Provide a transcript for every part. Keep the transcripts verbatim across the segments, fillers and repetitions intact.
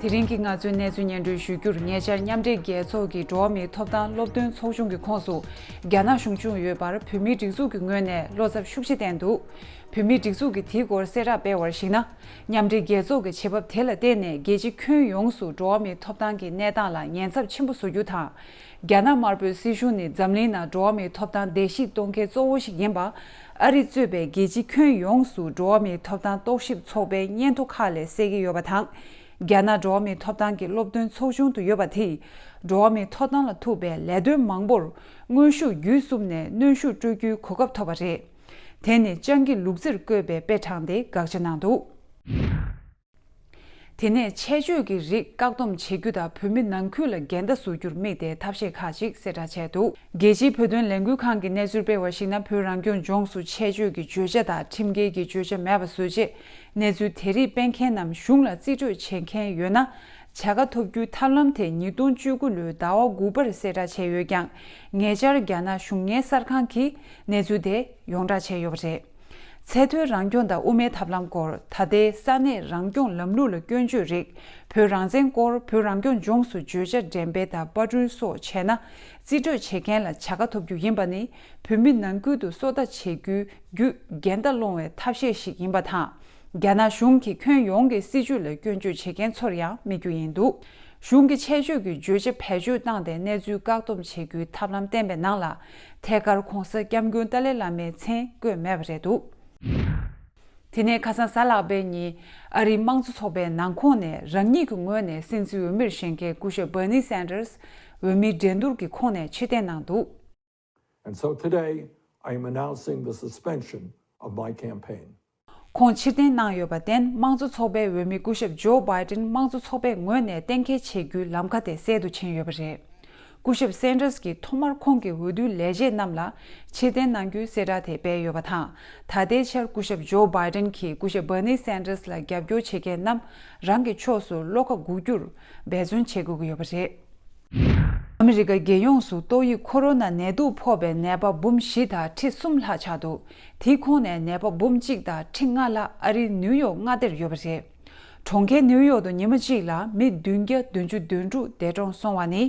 དེ་རིང་གི་ང་ཚོའི་གནས་ཚུལ་སྙན་སྒྲོན་ཞུ་རྒྱུར། ཉེ་ཆར་མཉམ་འབྲེལ་རྒྱལ་ཚོགས་ཀྱི་འགྲོ་བ་མིའི་ཐོབ་ཐང་སློབ་སྟོན་ཚོགས་ཆུང་གི་ཁོངས་སུ་རྒྱ་ནག་གཞུང་བྱོན་ཡོད་པར། བོད་མིའི་སྒྲིག་འཛུགས་ཀྱི་ངོས་ནས་བློ་འཚབ་ཤུགས་ཆེ་བསྟན་འདུག་བོད་མིའི་སྒྲིག་འཛུགས་ཀྱིས་དེའི་སྐོར་གསལ་བསྒྲགས་སྤེལ་བར་གཞིགས་ན། མཉམ་འབྲེལ་རྒྱལ་ཚོགས་ཀྱི་བྱེད་བབ་དེ་ལ་བརྟེན་ནས། རྒྱལ་སྤྱི་ཁྱོན་ཡོངས་སུ་འགྲོ་བ་མིའི་ཐོབ་ཐང་གི་གནས་སྟངས་ལ་ཉེན་ཚབས་ཆེན་པོ་བཟོ་རྒྱུ་དང་། རྒྱ་ནག་དམར་པོའི་སྲིད་གཞུང་ནི་འཛམ་གླིང་ནང་འགྲོ་བ་མིའི་ཐོབ་ཐང་བརྡལ་བཤིག་གཏོང་མཁན་གཙོ་བོ་ཞིག་ཡིན་པ། ཨ་རི་གཙོས་པའི་རྒྱལ་སྤྱི་ཁྱོན་ཡོངས་སུ་འགྲོ་བ་མིའི་ཐོབ་ཐང་རྟོག་ཞིབ་ཚོགས་པའི་སྙན་ཐོ་ཁག་ལས་གསལ་གྱི་ཡོད་པ་དང་། རྒྱ་ནག་འགྲོ་བ་མིའི་ཐོབ་ཐང་གི་སློབ་སྟོན་ཚོགས་ཆུང་དུ་ཡོད་པ་དེས། འགྲོ་བ་མིའི་ཐོབ་ཐང་ལ་ཐུག་པའི་ལས་དོན་མང་པོར་དངོས་ཤུགས་བརྒྱུད་གསུམ་ནས་གནོན་ཤུགས་སྤྲོད་རྒྱུའི་གོ་སྐབས་ཐོབ་པ་རེད། དེ་ནི་སྤྱང་ཀི་ལུག་རྫིར་བཀོད་པའི་དཔེ་དྲངས་ཏེ་དགག་བྱ་གནང་འདུག་དེ་ནས་ཆེད་བརྗོད་ཀྱི་རིགས་བཀག་སྡོམ་བྱེད་རྒྱུ་དང་། བོད་མི་ནང་ཁུལ་ལ་འགལ་ཟླ་བཟོ་རྒྱུར་དམིགས་ཏེ་ཐབས་ཤེས་ཁག་ཅིག་གསལ་བསྒྲགས་བྱས་འདུག་རྒྱལ་སྤྱིའི་བོད་དོན་ལས་འགུལ་ཁང་གི་གནས་ཚུལ་སྤེལ་བར་གཞིགས་ན། བོད་རང་སྐྱོང་ལྗོངས་སུ་ཆེད་བརྗོད་ཀྱི་བརྗོད་བྱ་དང་ཁྲིམས་འགལ་གྱི་བརྗོད་བྱ་མེད་པ་བཟོ་ཆེད། གནས་ཚུལ་དེ་རིགས་སྤེལ་མཁན་རྣམས་གཞུང་ལ་རྩིས་སྤྲོད་བྱེད་མཁན་ཡོད་ན། བྱ་དགའ་ཐོབ་རྒྱུའི་ཐབས་ལམ་དེ་ཉིས་སྟོང་བཅུ་དགུ་ལོའི་ཟླ་བ་དགུ་པར་གསལ་བསྒྲགས་བྱས་ཡོད་ཀྱང་། ཉེ་ཆར་རྒྱ་ནག་གཞུང་གཉེར་གསར་ཁང་གིས་གནས་ཚུལ་དེ་ཡོངས་བསྒྲགས་བྱས་ཡོད་པ་རེད། ཚད་མཐོའི་རང་སྐྱོང་དང་དབུ་མའི་ཐབས་ལམ་སྐོར། ད་ལྟའི་ས་གནས་རང་སྐྱོང་ལམ་ལུགས་ལ་སྐྱོན་བརྗོད་རིགས། བོད་རང་བཙན་སྐོར། བོད་རང་སྐྱོང་ལྗོངས་སུ་བརྗོད་བྱ་འགྲེམས་སྤེལ་དང་པར་སྐྲུན་སོགས་བྱས་ན། རྩིས་སྤྲོད་བྱེད་མཁན་ལ་བྱ་དགའ་ཐོབ་རྒྱུ་ཡིན་པ་ནི། བོད་མི་ནང་ཁུལ་དུ་སོ་ལྟ་བྱེད་རྒྱུའི་བརྒྱུད་འགལ་ཟླ་སློང་བའི་ཐབས་ཤེས་ཤིག་ཡིན་པ་དང་། རྒྱ་ནག་གཞུང་གིས་ཁྱོན་ཡོངས་ཀྱི་སྲིད་བྱུས་ལ་སྐྱོན་བརྗོད་བྱེད་མཁན་ཚོར་ཡང་དམིགས་རྒྱུ་ཡིན་འདུག་གཞུང་གིས་ཆེད་བརྗོད་ཀྱི་བརྗོད་བྱ་བེད་སྤྱོད་བཏང་སྟེ་གནས་ཚུལ་བཀག་སྡོམ་བྱེད་རྒྱུའི་ཐབས་ལམ་བསྟན་པའི་ནང་ལ། ཐད་ཀར་༧གོང་ས་༧སྐྱབས་མགོན་ཏཱ་ལའི་བླ་མའི་མཚན་བཀོད་མེད་པ་རེད་འདུག་དེ་ནས་ཁ་སང་གཟའ་ལྷག་པའི་ཉིན། ཨ་རིའི་དམངས་གཙོ་ཚོགས་པའི་ནང་ཁོངས་ནས་རང་ཉིད་ཀྱི་ངོས་ནས་སྲིད་འཛིན་འོས་མིར་བཞེངས་མཁན་སྐུ་ཞབས་Bernie Sanders་འོས་མིའི་འགྲན་བསྡུར་གྱི་ཁོངས་ནས་ཕྱིར་འཐེན་གནང་འདུག And so today, I am announcing the suspension of my campaign. ཁོང་ཕྱིར་འཐེན་གནང་ཡོད་པར་བརྟེན། དམངས་གཙོ་ཚོགས་པའི་འོས་མི་སྐུ་ཞབས་ཇོ་བྷའི་ཏིན་དམངས་གཙོ་ཚོགས་པའི་ངོས་ནས་གཏན་འཁེལ་བྱེད་རྒྱུའི་ལམ་ཁ་དེ་གསལ་དུ་ཕྱིན་ཡོད་པ་རེད། སྐུ་ཞབས་སན་ཏྲས་ཀྱིས་ཐོག་མར་ཁོང་གི་འོས་བསྡུའི་ལས་བྱེད་རྣམས་ལ་ཕྱིར་འཐེན་གནང་རྒྱུའི་གསལ་བསྒྲགས་དེ་སྤེལ་ཡོད་པ་དང་། ད་ལྟའི་ཆར་སྐུ་ཞབས་ཇོ་བྷའི་ཏིན་གྱིས་སྐུ་ཞབས་Bernie Sanders་ལ་རྒྱབ་སྐྱོར་བྱེད་མཁན་རྣམས་རང་གི་ཕྱོགས་སུ་བློ་ཁ་སྒུག་རྒྱུར་འབད་བརྩོན་བྱེད་དགོས་ཀྱི་ཡོད་པ་རེད། ཨ་མི་རི་ཀ་རྒྱལ་ཡོངས་སུ་ཏོག་དབྱིབས་ཁོ་རོ་ན་ནད་དུག་ཕོག་པའི་ནད་པ་འབུམ་བཞི་དང་ཁྲི་གསུམ་ལྷག་ཆགས་འདུག་དེའི་ཁོངས་ནས་ནད་པ་འབུམ་གཅིག་དང་ཁྲི་ལྔ་ལྷག་ཨ་རིའི་ནིའུ་ཡོག་མངའ་སྡེར་ཡོད་པ་རེད། གྲོང་ཁྱེར་ནིའུ་ཡོག་ཏུ་ཉི་མ་གཅིག་ལ་མི་བདུན་བརྒྱ་བདུན་ཅུ་དོན་དྲུག་འདས་གྲོངས་སོང་བ་ནི།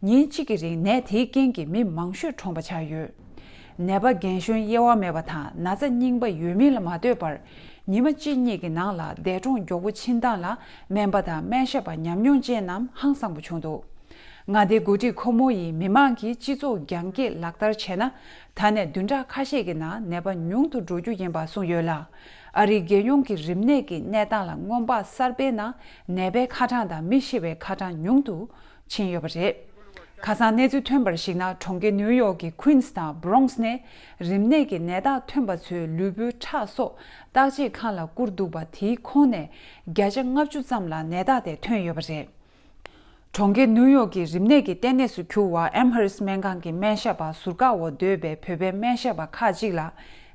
ཉིན་གཅིག་གི་རིང་ནད་དེའི་རྐྱེན་གྱིས་མི་མང་ཤོས་གྲོངས་པ་ཆགས་ཡོད། ནད་པ་རྒན་གཞོན་དབྱེ་བ་མེད་པ་དང་ན་ཚ་རྙིང་པ་ཡོད་མིན་ལ་མ་ལྟོས་པར། ཉི་མ་གཅིག་གཉིས་ཀྱི་ནང་ལ་འདས་གྲོངས་མགྱོགས་པོ་ཕྱིན་སྟངས་ལ། སྨན་པ་དང་སྨན་ཞབས་པ་ཉམས་མྱོང་ཅན་རྣམས་ཧང་སངས་པོ་བྱུང་འདུག་མངའ་སྡེའི་འགོ་ཁྲིད་ཁོ་མོ་ཡིས་མི་མང་གིས་སྤྱི་ཚོགས་རྒྱང་བཀྱེད་ལག་བསྟར་བྱས་ན། ད་ནས་བདུན་ཕྲག་ཁ་ཤས་ཀྱི་ནང་ནད་པ་ཉུང་དུ་འགྲོ་རྒྱུ་ཡིན་པ་གསུངས་ཡོད་ལ། ཨ་རིའི་རྒྱལ་ཡོངས་ཀྱི་རིམས་ནད་ཀྱི་གནས་སྟངས་ལ་སྔོན་དཔག་གསར་སྤེལ་ནང་ནད་པའི་ཁ་གྲངས་དང་མི་ཤི་བའི་ཁ་གྲངས་ཉུང་དུ་ཕྱིན་ཡོད་པ་རེད། ཁ་སང་གནས་ཚུལ་ཐོན་པར་གཞིགས་ན། གྲོང་ཁྱེར་ནིའུ་ཡོག་གི་ཀུན་སི་དང་བྷོ་རོང་སི་ནས་རིམས་ནད་ཀྱི་ནད་རྟགས་ཐོན་པ་ཚོའི་ལུས་པོའི་ཁྲག་སོགས་བརྟག་དཔྱད་ཁང་ལ་བསྐུར་འདུག་པ། དེའི་ཁོངས་ནས་བརྒྱ་ཆ་ལྔ་བཅུ་ཙམ་ལ་ནད་རྟགས་དེ་ཐོན་ཡོད་པ་རེད། གྲོང་ཁྱེར་ནིའུ་ཡོག་གི་རིམས་ནད་ཀྱི་ལྟེ་གནས་སུ་གྱུར་བ་ཨེམ་ཧར་སི་སྨན་ཁང་གི་སྨན་ཞབས་པ་ཟུར་བཀག་འོག་སྡོད་པའི་བོད་པའི་སྨན་ཞབས་པ་ཁག་ཅིག་ལ་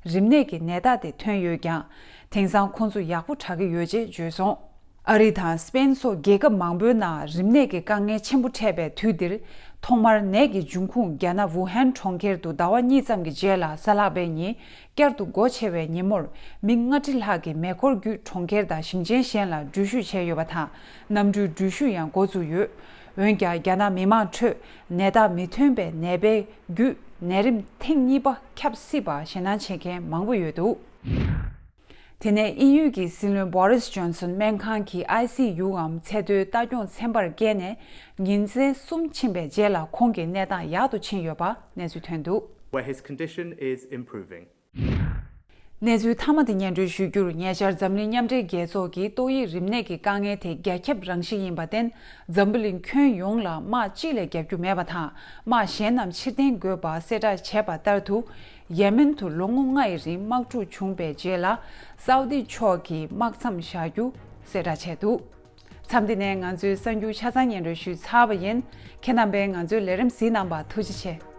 རིམས་ནད་ཀྱི་ནད་རྟགས་དེ་ཐོན་ཡོད་ཀྱང་། དེང་སང་ཁོང་ཚོ་ཡག་པོ་དྲག་གི་ཡོད་ཅེས་བརྗོད་སོང་། ཨ་རི་དང་སི་པེན་སོགས་རྒྱལ་ཁབ་མང་པོའི་ནང་རིམས་ནད་ཀྱི་དཀའ་ངལ་ཆེན་པོ་འཕྲད་པའི་དུས་འདིར། ཐོག་མར་ནད་ཀྱི་འབྱུང་ཁུངས་རྒྱ་ནག་ཝུ་ཧན་གྲོང་ཁྱེར་དུ་ཟླ་བ་གཉིས་ཙམ་གྱི་རྗེས་ལ་གཟའ་ལྷག་པའི་ཉིན། བསྐྱར་དུ་སྒོ་ཕྱེ་བའི་ཉིན་མོར་མི་ལྔ་ཁྲི་ལྷག་གིས་མེ་འཁོར་བརྒྱུད་གྲོང་ཁྱེར་དང་ཞིང་ཆེན་གཞན་ལ་འགྲུལ་བཞུད་བྱས་ཡོད་པ་དང་། གནམ་གྲུའི་འགྲུལ་བཞུད་ཡང་འགོ་བཙུགས་ཡོད། འོན་ཀྱང་། རྒྱ་ནག་མི་མང་ཁྲོད་ནད་རྟགས་མི་ཐོན་པའི་ནད་པའི་བརྒྱུད་ནད་རིམས་ཐེངས་གཉིས་པ་ཁྱབ་སྲིད་པ་ཞེད་སྣང་བྱེད་མཁན་མང་པོ་ཡོད་འདུག་དེ་ནས་དབྱིན་ཡུལ་གྱི་སྲིད་བློན་Boris Johnson སྨན་ཁང་གི་ཨའི་སི་ཡུའམ་ཚད་མཐོའི་ལྟ་སྐྱོང་ཚན་པར་བསྐྱལ་ནས་ཉིན་མཚན་གསུམ་ཕྱིན་པའི་རྗེས་ལ་ཁོང་གི་གནས་སྟངས་ཡག་ཏུ་ཕྱིན་ཡོད་པ་གནས་ཚུལ་ཐོན་འདུག Where his condition is improving. གནས་ཚུལ་མཐའ་མ་དེ་སྙན་སྒྲོན་ཞུ་རྒྱུར། ཉེ་ཆར་འཛམ་གླིང་མཉམ་འབྲེལ་རྒྱལ་ཚོགས་ཀྱིས་ཏོག་དབྱིབས་རིམས་ནད་ཀྱི་དཀའ་ངལ་དེ་རྒྱ་ཁྱབ་རང་བཞིན་ཡིན་པར་བརྟེན། འཛམ་བུ་གླིང་ཁྱོན་ཡོངས་ལ་དམག་གཅིག་ལས་བརྒྱབ་རྒྱུ་མེད་པ་དང་། དམག་གཞན་རྣམས་ཕྱིར་འཐེན་དགོས་པ་གསལ་བསྒྲགས་བྱས་པ་ལྟར་དུ། ཡེ་མེན་དུ་ལོ་ངོ་ལྔ་ཡི་རིང་དམག་འཁྲུག་བྱུང་བའི་རྗེས་ལ། སའུ་ཏི་ཕྱོགས་ཀྱིས་དམག་མཚམས་བཞག་རྒྱུ་གསལ་བསྒྲགས་བྱས་འདུག་མཚམས་འདི་ནས་ང་ཚོའི་གསར་འགྱུར་ཆ་ཚང་སྙན་སྒྲོན་ཞུས་ཚར་བ་ཡིན། ཁྱེད་རྣམ་པས་ང་ཚོའི་ལས་རིམ་གཟིགས་གནང་བར་ཐུགས་རྗེ་ཆེ།